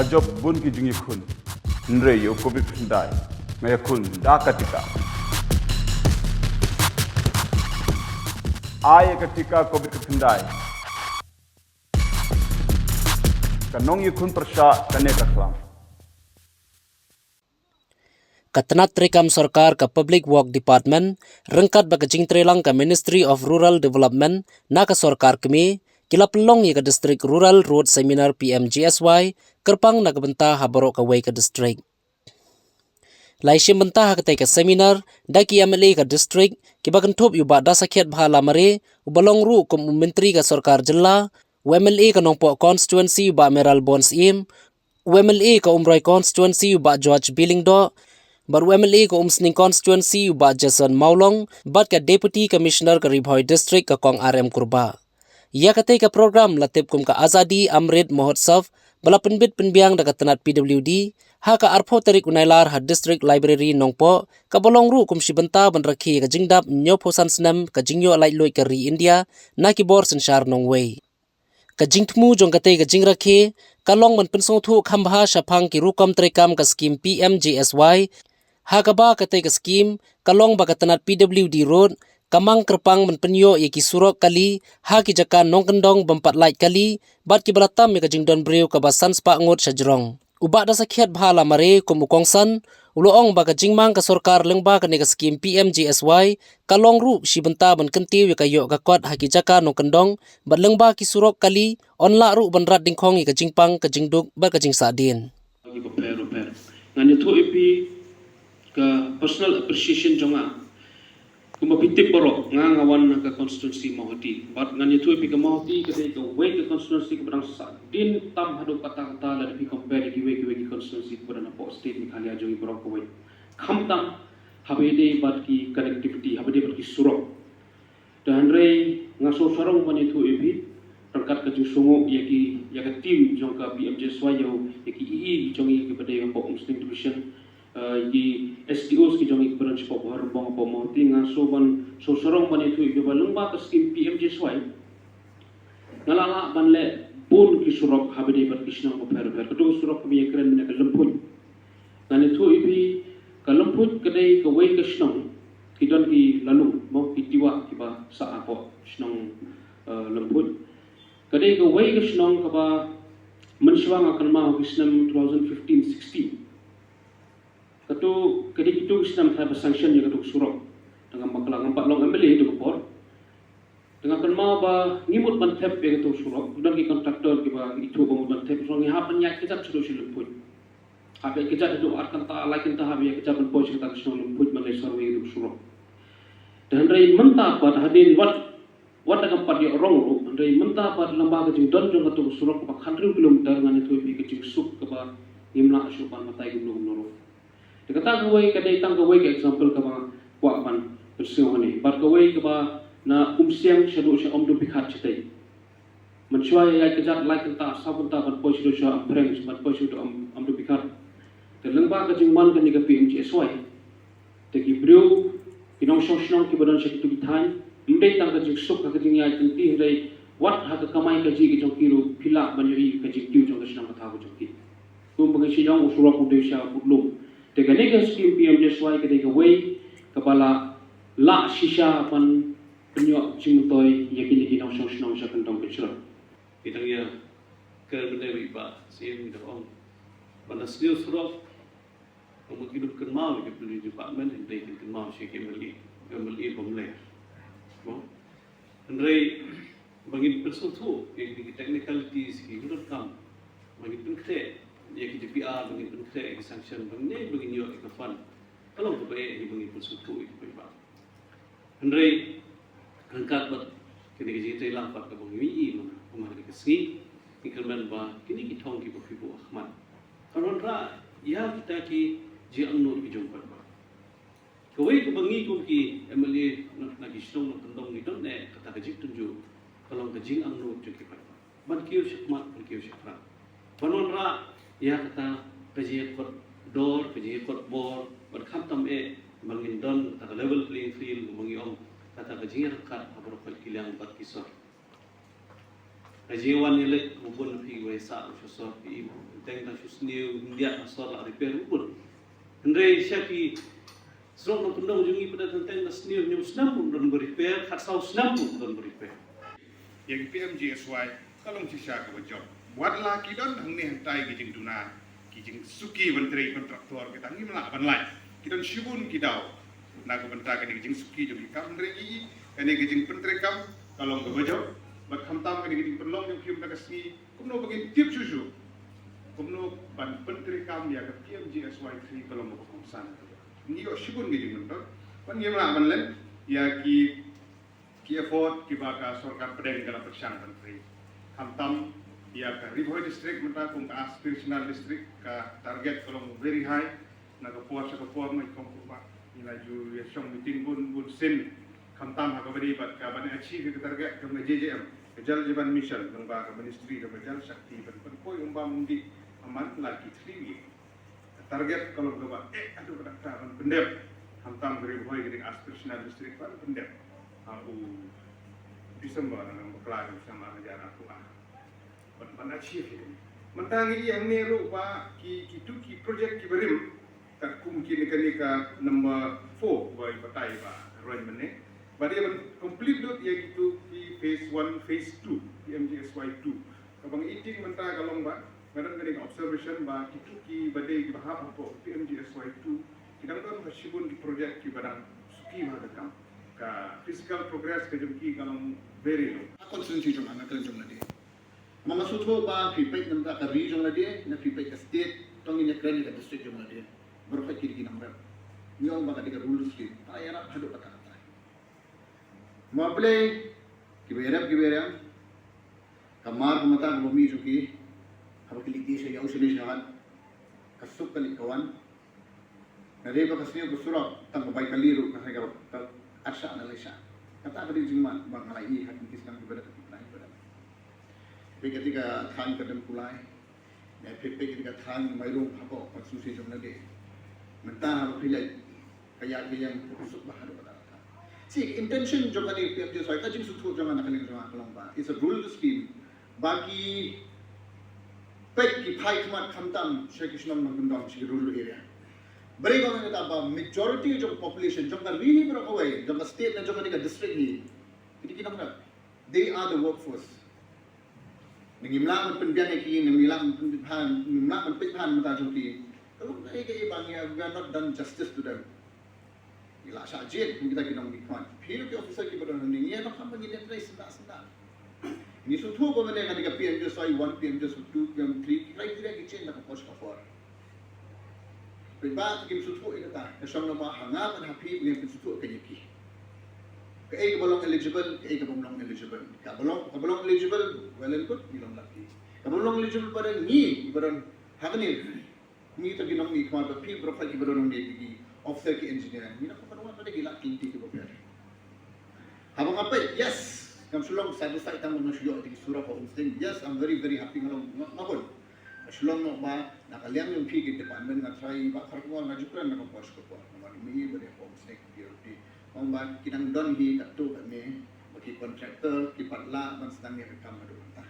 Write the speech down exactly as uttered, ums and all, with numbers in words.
Jop bun ki jingïakhun. Hynrei ïa u covid khyndai nga ïakhun da ka tika. Ai ïa ka tika covid khyndai. Ka nongïakhun pyrshah kane ka khlam. Ka tnat treikam sorkar ka Public Work Department ryngkat bad ka jingtreilang ka Ministry of Rural Development na ka sorkar kmie ki la pynlong ïa ka District Rural Road Seminar P M G S Y kyrpang na ka bynta ha baroh kawei ka district. Lai shim bynta ha katei ka seminar da ki M L A ka district kiba kynthup ïa u Bah Dasakhiatbha Lamare uba long ruh kum u myntri ka sorkar jylla, u M L A ka Nongpoh constituency u Bah Mayralborn Syiem, u M L A ka Umroi constituency u Bah George B Lyngdoh, bad u M L A ka Umsning constituency u Bah Jason Mawlong, bad ka Deputy Commissioner ka Ri Bhoi District ka Kong R M Kurbah. Ïa katei ka program la tip kum ka Azadi Amrit Mahotsav ba la pynbit pynbiang da ka tnat P W D ha ka arphew tarik u Nailar ha District Library Nongpoh, kaba long ruh kum shi bynta ban rakhe ïa ka jingdap hynñiewphew san snem ka jingïoh laitluid ka ri India na ki bor synshar nongwei. Ka jingthmu jong katei ka jingrakhe ka long ban pynsngewthuh kham bha shaphang ki rukom treikam ka skim P M G S Y, ha kaba katei ka skim ka long ba ka tnat P W D Road ka mang kyrpang ban pynïoh ïa ki surok kali ha ki jaka nongkyndong bym pat lait kali bad kiba la tam ïa ka jingdon briew kaba san spah ngut sha jrong. U Bah Dasakhiatbha Lamare kum u kongsan u la ong ba ka jingmang ka sorkar lyngba kane ka skim P M G S Y ka long ruh shi bynta ban kyntiew ïa ka ïoh ka kot ha ki jaka nongkyndong bad lyngba ki surok kali yn lah ruh ban rat dyngkhong ïa ka jingpang ka jingduk bad ka jingsahdien. Ngan ïathuh ïa phi ka personal appreciation jong nga. Kumba phi tip baroh, nga nga wan na ka constituency Mawhati. Bad ngan ïathuh ïa phi ka Mawhati ka dei kawei ka constituency kaba dang sahdien tam haduh katta katta lada phi compare ïa kiwei kiwei ki constituency kaba dang hapoh state Meghalaya jong ngi baroh kawei. Khamtam haba ïadei bad ki connectivity, haba ïadei bad ki surok. Te hynrei nga sngew sarong ban ïathuh ïa phi ryngkat ka jingsngewnguh ïa ki, ïa ka team jong ka P M G S Y, ïa ki E E jong ngi kiba dei hapoh Umsning Division, eh, ki S D Os ki jong ngi kiba don shapoh Bhoirymbong hapoh Mawhati. Nga sngew ban, sngew sarong ban ïathuh ïa phi ba lyngba ka skim P M G S Y nga la lah ban leh bun ki surok haba ïadei bad ki shnong bapher bapher. Kato ka surok kaba ïakren mynne ka Lymphuid. Ngan ïathuh ïa phi ka Lymphuid ka dei kawei ka shnong ki don ki lalung mo, ki tiwah kiba sah hapoh shnong, eh, Lymphuid. Ka dei kawei ka shnong kaba mynshuwa nga kynmaw ha ki snem two thousand fifteen sixteen. Kato ka dei kito ki snem tharai ba sanction ïa kato ka surok. Te ngam bakla, ngam pat long M L A ha kato ka por. Te nga kynmaw ba ngi mut ban thep ïa kato ka surok, don ki contractor kiba ithuh ba mut ban thep, so ngi hap ban ïaid kjat shaduh sha Lymphuid. Hap ïaid kjat haduh ar kynta, lai kynta hap ïaid kjat ban poi sha kata ka shnong Lymphuid ban leit survey ïa kato ka surok. Te hynrei mynta pat hadien wat, wat la kam pat ïoh rong ruh, hynrei mynta pat lyngba ka jingdon jong kato ka surok kaba khathynriew kilometer, ngan ïathuh ïa phi ka jingsuk kaba ngim lah shuh ban batai kumno kumno ruh. Te kata kawei ka dei tang kawei ka example kaba kwah ban pynsngew hangne. Bad kawei kaba na Umsiang shaduh sha Umdumpikhad shatei. Mynshuwa ïaid kjat lai kynta saw kynta ban poi shaduh sha Umphreong, ban poi shaduh Umdumpikhad. Te lyngba ka jingwan kane ka P M G S Y, te ki briew, ki nongshong shnong kiba don sha kito ki thaiñ, ym dei tang ka jingsuk ha ka jingïaid lynti, hynrei wat ha ka kamai kajih ka jong ki ruh phi lah ban ïohi ka jingtiew jong ka shnong ka thaw ka jong ki. Kumba ngi shaniah, u surok u dei sha Phutlung. Te kane ka skim P M G S Y ka dei kawei kaba la lah shisha ban pynïoh jingmyntoi ïa kine ki nongshong shnong sha kyndong ka jrong. Ngi dang ïa kren mynne, i Bah Syiem, ngi dang ong ban da sniew surok, ka mut ki dang kynmaw ïa ka P W D department, hynrei kin kynmaw sha ki M L A, M L A bym leh. Mo? Hynrei ba ngin pynsngewthuh ïa ki technicalities, ki rukom, ba ngin pynkhreh ïa ki D P R, ba ngin pynkhreh ïa ki sanction, ba ngin, ba ngin ïoh ïa ka fund. Ka long kaba eh ïa ba ngin pynsngewthuh ïa ki paidbah. Hynrei ryngkat bad kane ka jingïatreilang pat kaba ngi ïohi mynta ha kane ka sngi, ngi kyrmen ba kine ki thong kiba phi buh ha khmat kan wanrah ïa kita ki jingangnud ki jong paidbah. Kawei kaba ngi kum ki M L A na, na ki shnong na kyndong ngi don eh kata ka jingtynjuh ka long ka jingangnud jong ki paidbah. Ban kiew shakhmat, ban kiew shaphrang. Ban wanrah ïa kata ka jingïakot dor, ka jingïakot bor, bad khamtam eh ba ngin don kata ka level playing field, ba ngi ong kata ka jingïaryngkat ha baroh pat ki liang bad ki sor. Ka jingwan ïaleit u bun na phi wei sa u sha sor phi i mo. Teng tang shu sniew ndia na sor la repair u bun. Hynrei sha ki srok na kyndong jong ngi pada teng teng na sniew hynñiew snem u don ba repair, khat saw snem u don ba repair. Ïa ki P M G S Y ka long shisha kaba jop. Wat la ki don hangne hangtai ki jingduna, ki jingsuki ban trei kontraktor kita ngim lah ban lait. Ki don shibun ki daw na ka bynta kane ka jingsuki jong ki kam, hynrei kane ka jingpyntreikam ka long kaba jop. Bad khamtam kane ka jingpynlong jong ki mynta ka sngi, kumno ba ngin tip shuh shuh kumno ban pyntreikam ïa ka P M G S Y three ka long kaba kongsan. Ngi ïoh shibun ki jingmyntoi ban ngim lah ban leh ïa ki ki effort kiba ka sorkar pdeng ka la pyrshang ban trei. Khamtam ïa ka Ri Bhoi District mynta kum ka aspirational district, ka target ka long very high. Na ka por sha ka por, ma i kong kumba ngi la ju ïa shong meeting bun bun sien, khamtam ha kaba dei bad ka ban achieve ka target jong ka J J M, ka Jal Jeevan Mission, jong ba ka ministry jong ka Jal Shakti ban pynpoi um bam um dih ha man la ki three week. Target ka long kaba eh haduh katta ban pyndep. Khamtam ka Ri Bhoi ka dei ka aspirational district ban pyndep ha u December na nang bakla jong u snem ar hajar arphew ar ban ban achieve ïa kane. Mynta ngi ïa hangne ruh ba ki kitu ki project kiba rim katkum kine, kane ka number four ba i batai ba ruh mynne ba dei ban complete lut ïa kitu ki phase one, phase two P M G S Y two. Kaba ngi i tieng mynta ka long ba nga don kane ka observation ba kitu kiba dei kiba hap hapoh P M G S Y two ki dang don ka shibun ki project kiba dang suki bha ka kam. Ka physical progress ka jong ki ka long very low. Ka constituency jong nga, nga kren jong lade. Ma nga sngewthuh ba phi peit na ka bynta ka ri jong lade, ne phi peit ka state, to ngin ïa kren ïa ka district jong lade. Baroh ki dei ki nongrep. Ngi ong ba ka dei ka rural state. Phi ïarap haduh katta katta. Ma balei kiba ïarap kiba ïarap. Ka mar ka mata kaba mih jong ki, haba ki leit sha ïew sha leit sha hat, ka suk ka leit ka wan. Nga dei ba ka sniew ka surok tang ka bai kali ruh ka, ka, ka arshah na lei shah. Kata ka dei jingmut ba nga la ïohi ha ki sdang kiba da, ki pynai kiba da. Phi peit kata ka thaiñ ka Dymkulai, ne phi peit kata ka thaiñ Mairung hapoh constituency jong lade. Mynta haba phi leit ka ïaid ka ïeng ka suk bha haduh katta katta. See, intention jong kane P M G S Y, ka jingsngewthuh jong nga na ka liang jong nga ka long ba it's a rural scheme. Ba ki peit ki phai khmat khamtam sha ki shnong nongkyndong, sha ki rural area. Balei ba nga ong kata? Ba majority jong population jong ka ri baroh kawei, jong ka state ne jong kane ka district hi, ki dei ki nongrep. They are the workforce. Ne ngim lah ban pynbiang ïa ki, ne ngim lah ban pynbiang, ngim lah ban pynbiang mynta jong ki. Ka long kaei kaei ba ngi, we are not done justice to them. Ngi la shah jied kum kita ki nongmihkhmat. Phi ki officer kiba don hangne, ngi ïa donkam ba ngin ïa trei syndah syndah. Ngi sngewthuh ba mynne ka dei ka P M G S Y one, P M G S Y two, P M three, ki criteria ki change na ka por sha ka por. Pynban kim sngewthuh ïa kata, ka shong na ba ha nga bad ha phi ba ngin pynsngewthuh ïa ki. Kaei kaba long eligible, kaei kaba ym long eligible. Kaba long, kaba long eligible, well and good, ngi long lucky. Kaba ym long eligible, ba don ngi, ba don ha kane. Ngi to ki nongmihkhmat, ba phi baroh ki ba don ngi ki officer, ki engineer. Ngi na ka pynwan ba dei ki lad ki lynti kiba pher. Haba nga peit, yes, ngam shu long side by side tang ba nga shu ïoh ïa ki surok ha Umsning. Yes, I'm very, very happy, nga long, nga, nga bun. Nga shu long noh ba na ka liang jong phi ki department, nga tharai ba kharkhuh nga ju kren na ka por sha ka por. Namar ïa me ba dei ha Umsning, P R D. Ong ba ki dang don hi katto katne ba ki contractor ki pat lah ban sdang ïa ka kam haduh mynta.